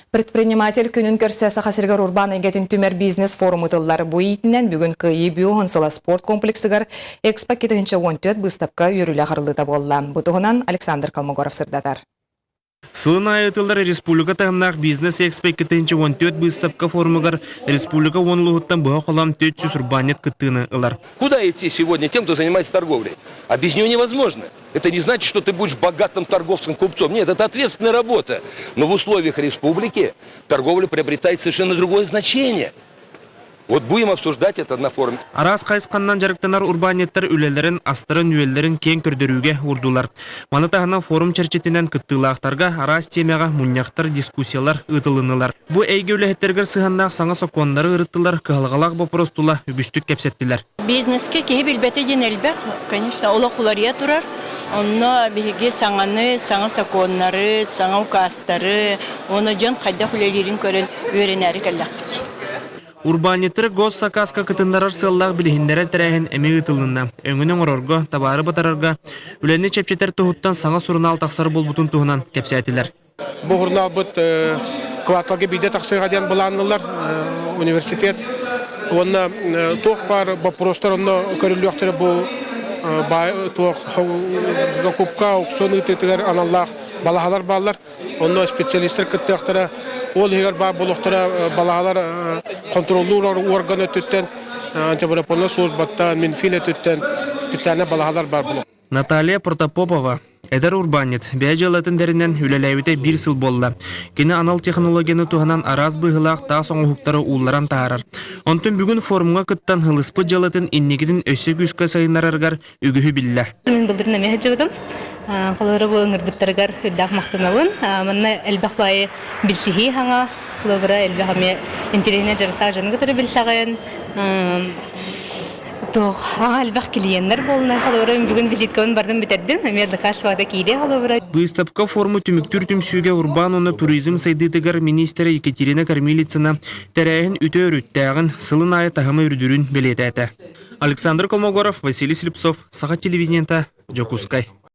Предприниматель күнүн көрсө Саха сиригэр урбаан эйгэтин түмэр бизнес-форум ыытыллар. Бу иитинэн бүгүн Кыайыы Бүөһүн сыла спорт комплексыгар Экспо 2014 быыстапка үөрүүлээх арыллыыта буолла. Бу туһунан Александр Колмогоров сырдатар. Сылын аайы ыытыллар республика таһымнаах бизнес-экспо 2014 быыстапка форумугар республика уон улууһуттан быһа холоон 400 урбаанньыт кыттыыны ылар. Куда идти сегодня тем, кто занимается торговлей? А без нее невозможно. Это не значит, что ты будешь богатым торговцем, купцом. Нет, это ответственная работа. Но в условиях республики торговля приобретает совершенно другое значение. Вот будем обсуждать это на форуме. Араас хайысханнан дьарыктанар урбаанньыттар үлэлэрин, астарын-үөллэрин киэҥ көрдөрүүгэ уурдулар. Маны таһынан форум чэрчитинэн кыттыылаахтарга араас тиэмэҕэ мунньахтар, дискуссиялар ыытылыннылар. Бу эйгэ үлэһиттэригэр сыһыаннаах саҥа сокуоннары ырыттылар, кыһалҕалаах боппуруос тула үгүстүк кэпсэттилэр. Бизнескэ киһи билбэтэ диэн элбэх, конечно, олох уларыйа турар. Онно биһиги саҥаны, саҥа сокуоннары, саҥа указтары, уонна дьон хайдах үлэлиирин көрөн үөрэнээри кэллэхпит. Урбаанньыттары госсакааска кытыннарар сыаллаах билиһиннэрэр тэрээһин эмиэ ыытылынна. Өҥөнү оҥорорго, табаары батарарга, үлэни чэпчэтэр туһуттан саҥа сурунаал тахсар буолбутун туһунан кэпсээтилэр. Бу журналбыт кварталга биирдэ тахсыаҕа диэн былааннылар университет уонна туох баар боппуруостар онно көрүллүөхтэрэ бу туох закупка аукцион ыытыытыгар аналлаах балаһалар бааллар. Онно специалистар кыттыахтара, ол иһигэр баар буолуохтара балаһалар контроллуур орган өттүттэн, антимонопольнай службаттан, Минфин өттүттэн специальнай балаһалар баар буолуохтара. Наталья Протопопова эдэр урбаанньыт, бэйэ дьыалатын тэринэн үлэлээбитэ биир сыл буолла. Кини анал технологияны туһанан араас быһыылаах таас оҥоһуктары уулларан таһаарар. Онтон бүгүн форумҥа кыттан ылыспыт дьыалатын инникитин өссө күүскэ сайыннарарыгар үгүһү биллэ. Мин былырыын эмиэ сылдьыбытым. Холобура бу ыҥырбыттарыгар үрдээх махтанабын. Манна элбэх баайы билсиһии хаҥа, холобура элбэх эмиэ интэриэһинэй дьарыктаах дьону кытары билсэҕин. Туох аҕа элбэх клиеннэр буолна. Холобура бүгүн визиткабын бардым бүтэрдим. Эмиэ заказ баата киириэ холобура. Быыстапка форуму түмүктүүр түмсүүгэ урбаан уонна туризм сайдыытыгар миниистирэ Екатерина Кормилицына тэрээһин үтүө өрүттээҕин, сылын аайы таһыма үрдүрүн бэлиэтээтэ. Александр Колмогоров, Василий Слепцов, Саха телевидениета, Дьокуускай.